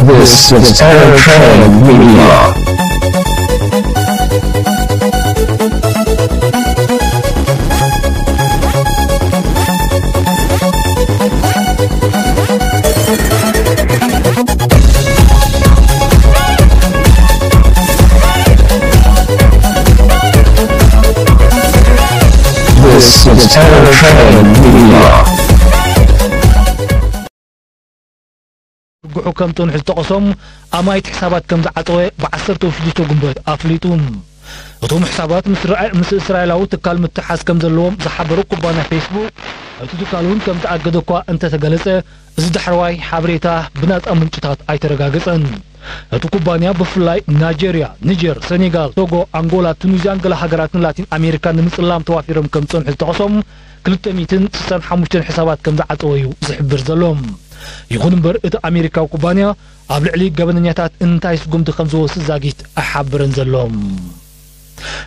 This is Eritrean Media. This is Eritrean Media. ርግሑ ከም ጽንሑ ዝጠቐሶም ኣማይት ሕሳባት ከም ዝዓጸወ ብዓሰርተ ወሽዱሽተ ግንቦት ኣፍሊጡ። እቶም ሕሳባት ምስ ርዐ- ምስ እስራኤላዊ ትካል ምትሓዝ ከም ዘለዎም ዝሓበሩ ኩባንያ ፌስቡክ፣ እቲ ትካል እውን ከም ዝኣገደ እኳ እንተተገለጸ፣ እዚ ዳሕረዋይ ሓበሬታ ብናጻ ምንጭታት ኣይተረጋገጸን። እቲ ኩባንያ ብፍላይ ናይጀርያ፣ ኒጀር፣ ሰኔጋል፣ ቶጎ፣ ኣንጎላ፣ ቱኒዝያን ገለ ሃገራትን ላቲን ኣሜሪካን ንምጽላም ተዋፊሮም ከም ዝጸንሑ ዝጠቐሶም ክልተ ሚእትን ስሳን ሓሙሽተን ሕሳባት ከም ዝዓጸወ እዩ ዝሕብር ዘሎ። ይኹን እምበር እቲ ኣሜሪካዊ ኩባንያ ኣብ ልዕሊ ገበነኛታት እንታይ ስጉምቲ ከም ዝወስድ ዛጊት ኣይሓበረን ዘሎ።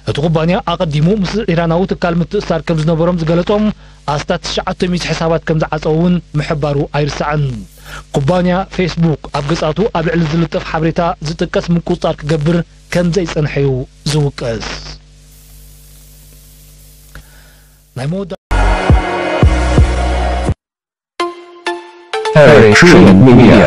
እቲ ኩባንያ ኣቐዲሙ ምስ ኢራናዊ ትካል ምትእስሳር ከም ዝነበሮም ዝገለጾም ኣስታት ትሽዓተ ሚእቲ ሕሳባት ከም ዝዓጸወ እውን ምሕባሩ ኣይርሳዕን። ኩባንያ ፌስቡክ ኣብ ገጻቱ ኣብ ልዕሊ ዝልጠፍ ሓበሬታ ዝጥቀስ ምቁጽጻር ክገብር ከም ዘይጸንሐ እዩ ዝውቀስ። ናይ መወዳ Eritrean Media.